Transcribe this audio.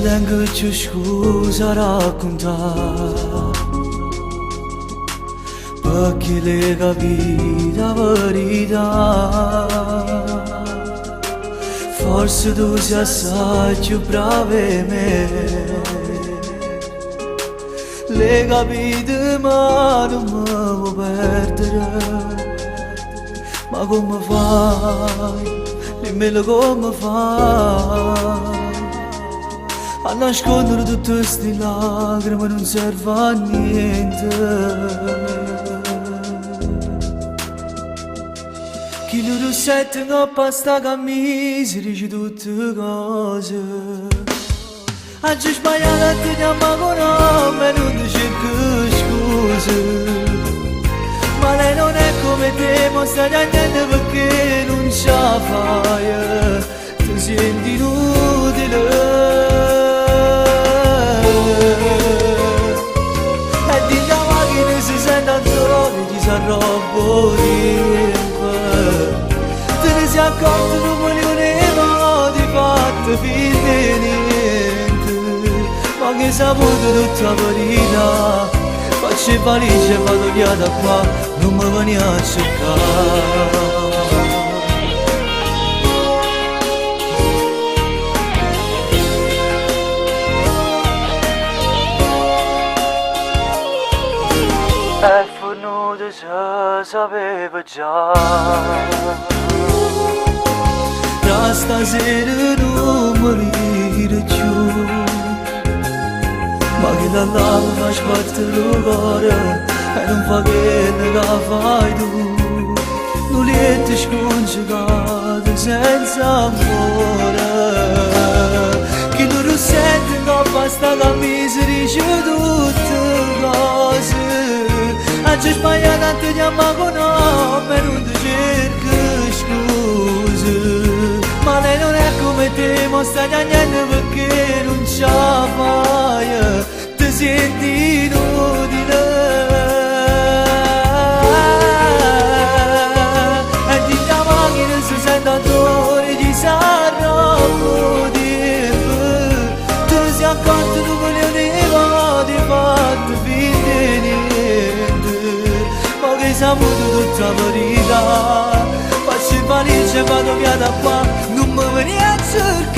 Tengo cchiù scusa raccontare Perché l'hai capita la verità. Forse tu sei assai più brava di me. L'hai capito ma non mi vuoi perdere. Ma come fai? Dimmelo come fai? A nascondere tutte queste lacrime non serve a niente. Chi lo rossetto in pasta camisa dice tutte cose. Oggi sbagliato a ti chiamare con nome, non ti cerco scuse. Ma lei non è come te, ma sta niente perché non ce la fai. Ti senti inutile. E di la macchina si sente ancora, ci sarà tempo. Te ne sei accorto un milione di volte, fatto finta di niente. Ma che saputo tutta la verità. Faccio le valigie e vado via da qua, non mi vieni a cercare. È fornuto se sapeva già. Da stasera non mi ride più. Ma che la lava fa sbattere il cuore e non fa che ne fai tu. Non letto scongiugato senza amore. Chi lo rossetto in coppa sta camicia dice tutte cose. Oggi sbagliato a ti chiamare con nome, non ti cerco scuse. Ma lei non è come te, ma sta niente perché non ce la fai. Ti senti inutile. E di la macchina si sente ancora, ci sarà tempo. Tu sei accorto un milione di volte, fatto finta di niente. Ma che saputo tutta la verità. Faccio le valigie e vado via da qua, non mi vieni a cercare.